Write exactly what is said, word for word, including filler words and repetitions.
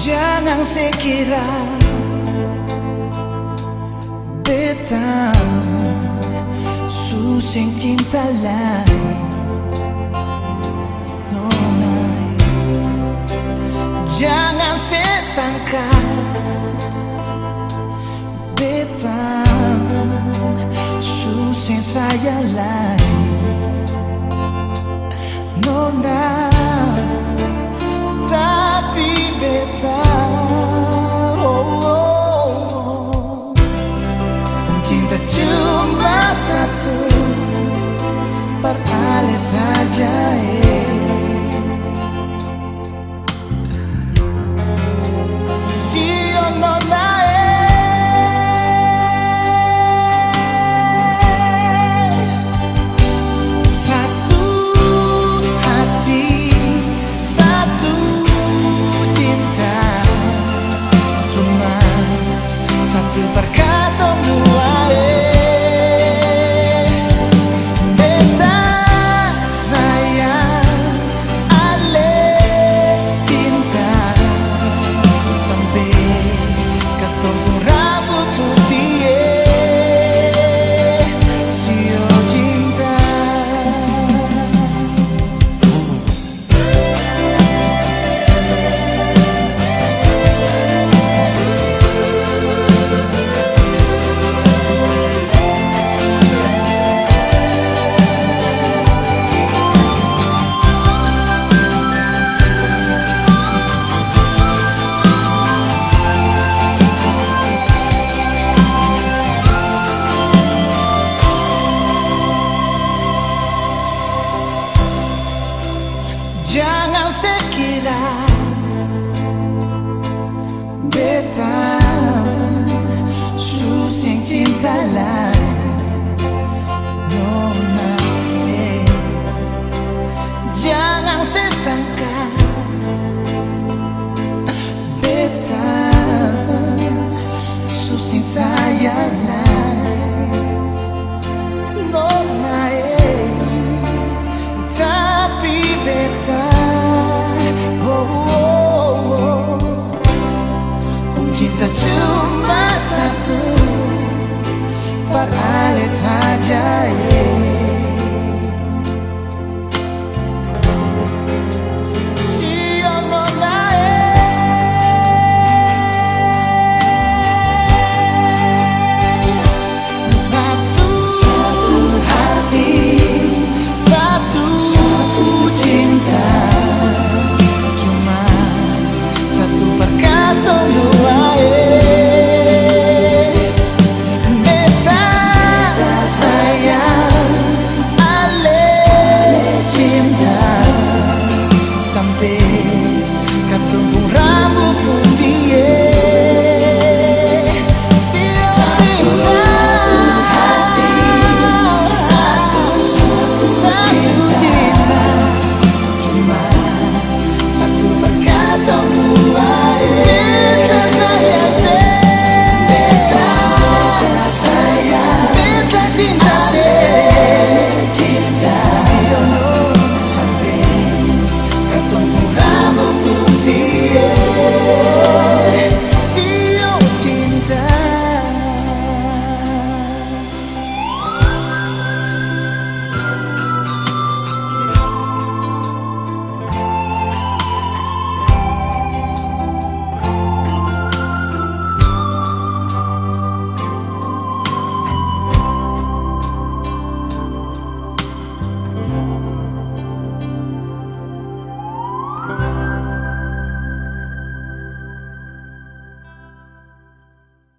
Jangan se kira beta su seng cinta lai, nona e. Jangan se sangka beta su seng sayang lai, nona. Tapi beta, oh, oh, oh, pung cinta cuma satu, par ale saja, eh. Sio nona e. Satu hati, satu cinta, cuma satu par katong dua e. Beta sayang, ale cinta, sampe katong pung rambut puti e, sio cinta. Jangan se kira beta su seng cinta lai, nona e. Jangan se sangka beta su seng sayang lai, nona e. Tapi beta, oh, oh, oh, pung cinta cuma satu, par ale saja e.